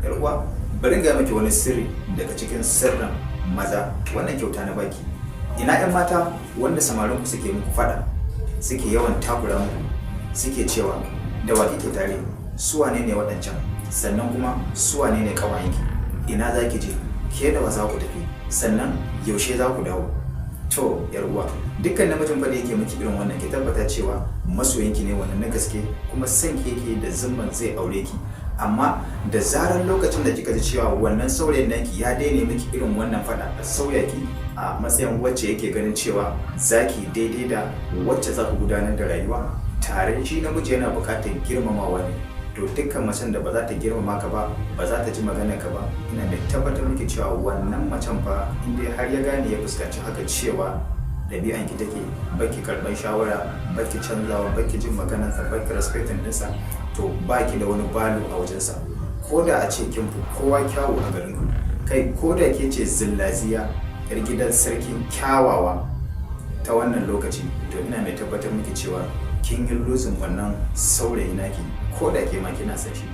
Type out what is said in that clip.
Yar uwa, bari in gaya miki wani sirri daga cikin sirrin maza. Wannan kyauta na baki. Ina 'yan mata wanda samarin ku suke muku fada, suke yawan takura muku, suke cewa da wa kike tare, su wane ne waɗancan, sannan kuma su wane ne ƙawayenki, ina za ki je, ke da wa za ku tafi, sannan yaushe za ku dawo? To yar uwa, dukkan namijin fa da yake miki irin wannan, ki tabbata cewa masoyinki ne wannan na gaske, kuma son ki yake da zumman zai aure ki. Amma da zarar lokacin da kika ji cewa wannan saurayin naki ya daina miki irin wannan fada, a sauya ki a matsayin wacce yake ganin cewa zaki daidai da wacce za ku gudanar da rayuwa tare. Shi namiji yana buƙatar girmamawa ne. To dukkan macen da ba za ta girmama ka ba, ba za ta ji maganar ka ba, ina mai tabbatar miki cewa wannan macen fa, in dai har ya gane, ya fuskanci haka cewa ɗabi'an ki take, baki karɓar shawara, baki canzawa, baki jin maganarsa, baki respecting ɗinsa, to baki da wani value a wajensa. Ko da a ce kin fi kowa kyawu a garin ku, kai, ko da ke ce zillaziya yar gidan sarkin kyawawa ta wannan lokaci, to ina mai tabbatar miki cewa kin yi losing wannan saurayi naki, ko da ke ma kina son shi.